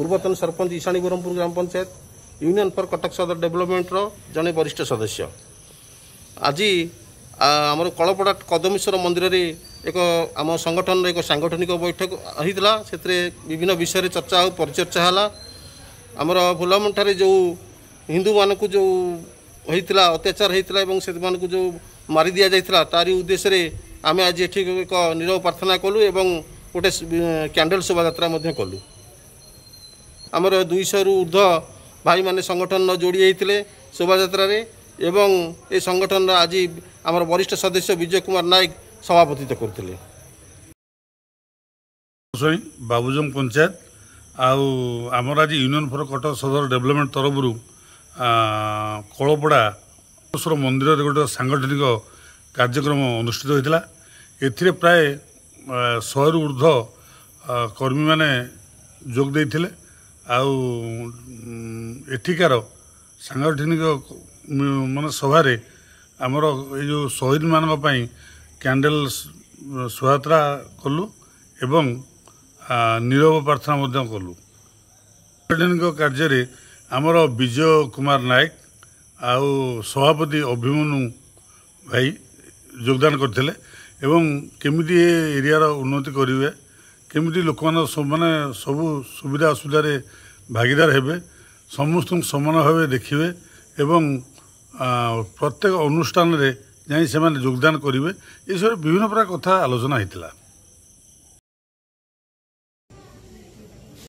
ପୂର୍ବତନ ସରପଞ୍ଚ ଇଶାଣୀ ବ୍ରହ୍ମପୁର ଗ୍ରାମ panchayat, union for Cuttack ସଦର ଡେଭଲପମେଣ୍ଟର ଜଣେ ବରିଷ୍ଠ ସଦସ୍ୟ। ଆଜି ଆମର କଳପଡ଼ା କଦମେଶ୍ୱର ମନ୍ଦିରରେ ଏକ ଆମ ସଂଗଠନର ଏକ ସାଂଗଠନିକ ବୈଠକ ହୋଇଥିଲା। ସେଥିରେ ବିଭିନ୍ନ ବିଷୟରେ ଚର୍ଚ୍ଚା ଆଉ ପରିଚର୍ଚ୍ଚା ହେଲା। ଆମର ଭୁଲାମୁଣ୍ଡଠାରେ ଯେଉଁ ହିନ୍ଦୁମାନଙ୍କୁ ଯେଉଁ ହୋଇଥିଲା, ଅତ୍ୟାଚାର ହୋଇଥିଲା ଏବଂ ସେମାନଙ୍କୁ ଯେଉଁ ମାରି ଦିଆଯାଇଥିଲା, ତାରି ଉଦ୍ଦେଶ୍ୟରେ ଆମେ ଆଜି ଏଠି ଏକ ନିରବ ପ୍ରାର୍ଥନା କଲୁ ଏବଂ ଗୋଟେ କ୍ୟାଣ୍ଡେଲ ଶୋଭାଯାତ୍ରା ମଧ୍ୟ କଲୁ। ଆମର 200ରୁ ଉର୍ଦ୍ଧ୍ୱ ଭାଇମାନେ ସଂଗଠନର ଯୋଡ଼ି ହୋଇଥିଲେ ଶୋଭାଯାତ୍ରାରେ ଏବଂ ଏ ସଂଗଠନର ଆଜି ଆମର ବରିଷ୍ଠ ସଦସ୍ୟ ବିଜୟ କୁମାର ନାୟକ ସଭାପତିତ୍ୱ କରୁଥିଲେ। ସ୍ୱାଇଁ, ବାବୁଜଙ୍ଗ ପଞ୍ଚାୟତ। ଆଉ ଆମର ଆଜି ୟୁନିୟନ ଫର କଟକ ସଦର ଡେଭଲପମେଣ୍ଟ ତରଫରୁ କଳପଡ଼ା ମନ୍ଦିରରେ ଗୋଟେ ସାଂଗଠନିକ କାର୍ଯ୍ୟକ୍ରମ ଅନୁଷ୍ଠିତ ହୋଇଥିଲା। ଏଥିରେ ପ୍ରାୟ 100ରୁ ଉର୍ଦ୍ଧ୍ୱ କର୍ମୀମାନେ ଯୋଗ ଦେଇଥିଲେ। ଆଉ ଏଠିକାର ସାଂଗଠନିକ ମାନେ ସଭାରେ ଆମର ଏଇ ଯେଉଁ ଶହୀଦମାନଙ୍କ ପାଇଁ କ୍ୟାଣ୍ଡେଲ ଶୋଭାଯାତ୍ରା କଲୁ ଏବଂ ନିରବ ପ୍ରାର୍ଥନା ମଧ୍ୟ କଲୁ। ସାଂଗଠନିକ କାର୍ଯ୍ୟରେ ଆମର ବିଜୟ କୁମାର ନାୟକ ଆଉ ସଭାପତି ଅଭିମନ୍ୟୁ ଭାଇ ଯୋଗଦାନ କରିଥିଲେ ଏବଂ କେମିତି ଏ ଏରିଆର ଉନ୍ନତି କରିବେ, କେମିତି ଲୋକମାନଙ୍କ ମାନେ ସବୁ ସୁବିଧା ଅସୁବିଧାରେ ଭାଗିଦାର ହେବେ, ସମସ୍ତଙ୍କୁ ସମାନ ଭାବେ ଦେଖିବେ ଏବଂ ପ୍ରତ୍ୟେକ ଅନୁଷ୍ଠାନରେ ଯାଇ ସେମାନେ ଯୋଗଦାନ କରିବେ, ଏସବୁ ବିଭିନ୍ନ ପ୍ରକାର କଥା ଆଲୋଚନା ହେଇଥିଲା।